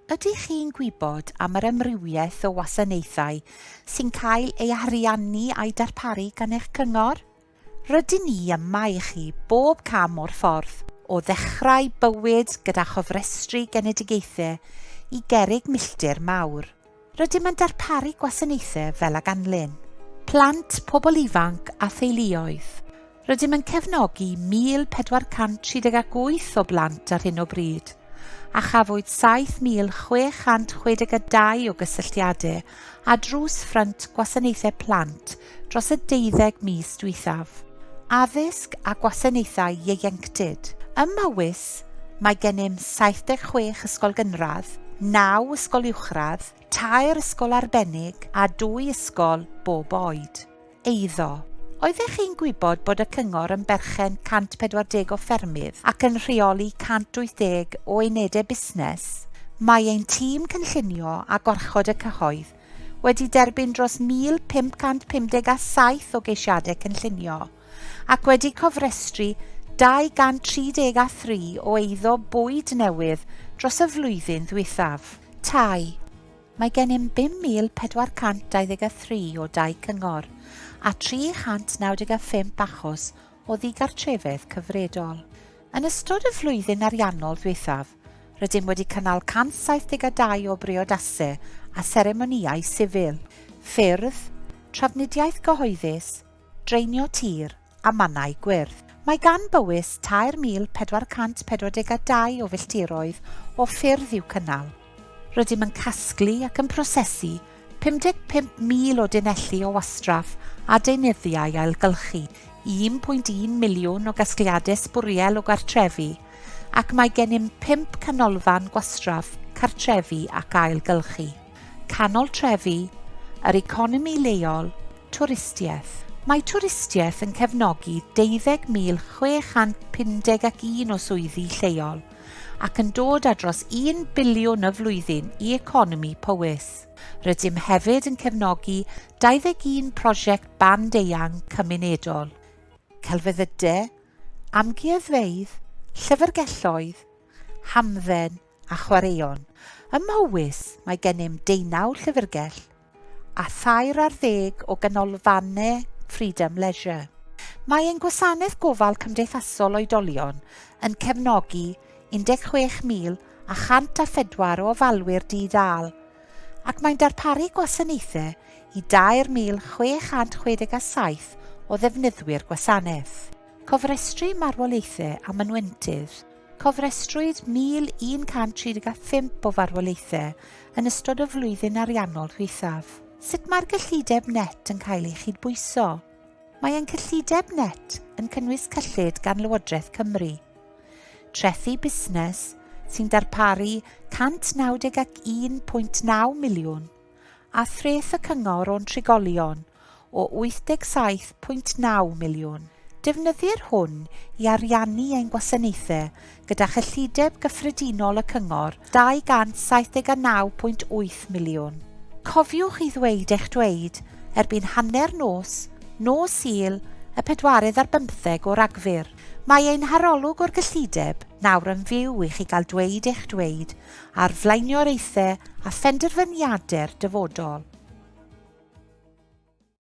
Ydych chi'n gwybod am yr amrywiaeth o wasanaethau sy'n cael ei ariannu a'i darparu gan eich cyngor? Rydyn ni yma i chi bob cam o'r ffordd, o ddechrau bywyd gyda chofrestru genedigaethau i gerrig milltir mawr. Rydym yn darparu gwasanaethau fel a ganlyn. Plant, pobl ifanc a theuluoedd. Rydym yn cefnogi 1,438 o blant ar hyn o bryd, a chafwyd 7,662 o gysylltiadau â drws ffrynt gwasanaethau plant dros y deuddeg mis dwythaf. Addysg a gwasanaethau ieuenctid. Ym Mhowys, mae gennym 76 ysgol gynradd, naw ysgol uwchradd, tair ysgol arbennig a dwy ysgol bob oed. Eiddo. Oeddech chi'n gwybod bod y Cyngor yn berchen 140 o ffermydd ac yn rheoli 180 o unedau busnes? Mae ein tîm cynllunio a gwarchod y cyhoedd wedi derbyn dros 1,557 o geisiadau cynllunio ac wedi cofrestru 233 o eiddo bwyd newydd dros y flwyddyn ddwythaf. Tai. Mae gennym 5,423 o dai cyngor a 395 achos o ddigartrefedd cyfredol. Yn ystod y flwyddyn ariannol ddwythaf, rydym wedi cynnal 172 o briodasau a seremonïau sifil, ffyrdd, trafnidiaeth gyhoeddus, draenio tir a mannau gwyrdd. Mae gan Bowys 3,442 o filltiroedd o ffyrdd i'w cynnal. Rydym yn casglu ac yn prosesu 55,000 o dunelli o wastraff a deunyddiau ailgylchu, 1.1 miliwn o gasgliadau sbwriel o gartrefi, ac mae gennym pump canolfan gwastraff cartrefi ac ailgylchu. Canol trefi, yr economi leol, twristiaeth. Mae twristiaeth yn cefnogi 12,651 o swyddi lleol ac yn dod â dros 1 biliwn y flwyddyn i economi Powys. Rydym hefyd yn cefnogi 21 prosiect band eang cymunedol, celfyddydau, amgueddfeydd, llyfrgelloedd, hamdden a chwaraeon. Ym Mhowys mae gennym deunaw llyfrgell a thair ar ddeg o ganolfannau Freedom Leisure. Mae ein gwasanaeth gofal cymdeithasol oedolion yn cefnogi 16,104 o ofalwyr di-dâl ac mae'n darparu gwasanaethau i 3,667 o ddefnyddwyr gwasanaeth. Cofrestru marwolaethau a mynwentydd. Cofrestrwyd 1,135 o farwolaethau yn ystod y flwyddyn ariannol ddwythaf. Sut mae'r gyllideb net yn cael ei chydbwyso? Mae ein cyllideb net yn cynnwys cyllid gan Lywodraeth Cymru, trethi busnes sy'n darparu 191.9 miliwn a threth y cyngor o'n trigolion o 87.9 miliwn. Defnyddir hwn i ariannu ein gwasanaethau gyda chyllideb gyffredinol y cyngor 279.8 miliwn. Cofiwch i ddweud eich dweud erbyn hanner nos, nos Sul, y pedwaredd ar bymtheg o Ragfyr. Mae ein harolwg o'r gyllideb nawr yn fyw i chi gael dweud eich dweud ar flaenoriaethau a phenderfyniadau'r dyfodol.